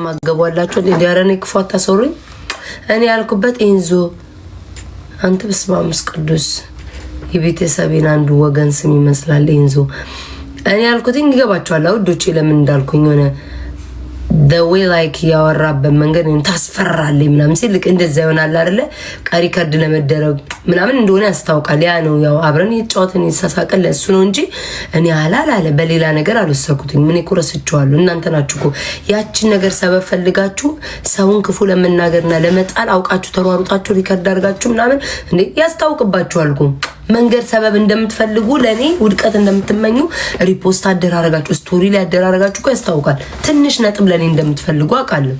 ማገቧላችሁ እንዴ? ኧረ እኔ ክፉ አታሰሩኝ። እኔ ያልኩበት ኤንዞ አንተ በስመ አብ ቅዱስ የቤተሰቤን አንዱ ወገን ስም ይመስላል ኤንዞ። እኔ ያልኩትኝ ይገባችኋል ውዶቼ፣ ለምን እንዳልኩኝ ሆነ the way like ያወራበት መንገድ ታስፈራለች ምናምን ሲል ልክ እንደዛ ይሆናል አይደለ? Record ለመደረግ ምናምን እንደሆነ ያስታውቃል። ያ ነው ያው አብረን የተጫወትን የተሳሳቅን ለእሱ ነው እንጂ እኔ አላለ በሌላ ነገር አልወሰድኩትኝ። ምን እኮ ረስቼዋለሁ። እናንተ ናችሁ እኮ ያችን ነገር ሰበብ ፈልጋችሁ ሰውን ክፉ ለመናገርና ለመጣል አውቃችሁ ተሯሩጣችሁ record አድርጋችሁ ምናምን እንዴ ያስታውቅባችኋል እኮ መንገድ ሰበብ እንደምትፈልጉ፣ ለእኔ ውድቀት እንደምትመኙ repost አደራረጋችሁ፣ story ላይ አደራረጋችሁ እኮ ያስታውቃል። ትንሽ ነጥብ ለእኔ እንደምትፈልጉ አውቃለሁ።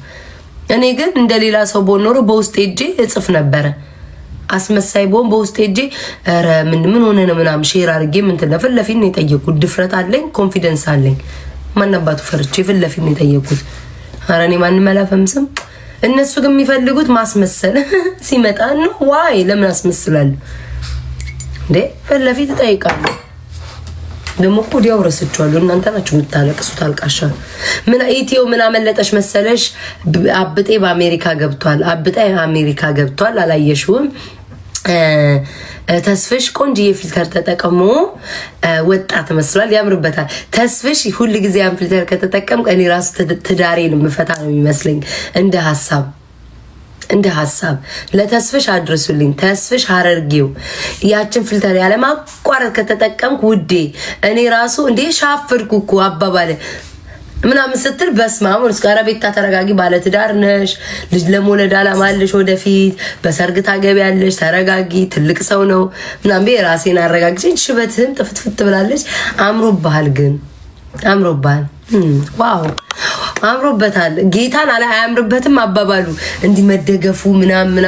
እኔ ግን እንደ ሌላ ሰው ብሆን ኖሮ በውስጥ ሄጄ እጽፍ ነበረ። አስመሳይ ብሆን በውስጥ ሄጄ ኧረ ምን ምን ሆነ ነው ምናምን share አድርጌ ምንትን ፊት ለፊት ነው የጠየኩት። ድፍረት አለኝ፣ confidence አለኝ። ማናባቱ ፈርቼ ፊት ለፊት ነው የጠየኩት። ኧረ እኔ ማንም አላፈምስም። እነሱ ግን የሚፈልጉት ማስመሰል ሲመጣ ነው። Why ለምን አስመስላለሁ እንዴ? ፊት ለፊት እጠይቃለሁ። ደግሞ እኮ ወዲያው ረስቼዋለሁ። እናንተ ናችሁ የምታለቅሱት። አልቃሻ ምን ኢትዮ ምን አመለጠሽ መሰለሽ? አብጤ በአሜሪካ ገብቷል። አብጤ አሜሪካ ገብቷል። አላየሽውም? ተስፍሽ ቆንጅዬ filter ተጠቅሞ ወጣት መስሏል። ያምርበታል። ተስፍሽ ሁል ጊዜ ያን filter ከተጠቀም እኔ ራሱ ትዳሬን የምፈታ ነው የሚመስለኝ። እንደ ሀሳብ ለተስፍሽ አድርሱልኝ። ተስፍሽ ሀረርጌው ያችን filter ያለማቋረጥ ከተጠቀምክ ውዴ እኔ ራሱ እንዴ ሻፍርኩ እኮ አባባለ ምናምን ስትል በስመ አብ ወልድ። ኧረ ቤታ ተረጋጊ፣ ባለትዳር ነሽ፣ ልጅ ለመውለድ አላማ አለሽ፣ ወደፊት በሰርግ ታገቢያለሽ፣ ተረጋጊ፣ ትልቅ ሰው ነው ምናምን ብዬ ራሴን አረጋግቼ ሽበትህም ጥፍትፍት ብላለች። አምሮብሃል፣ ግን አምሮብሃል። Wow አምሮበታል። ጌታን አለ አያምርበትም አባባሉ እንዲህ መደገፉ ምናምን።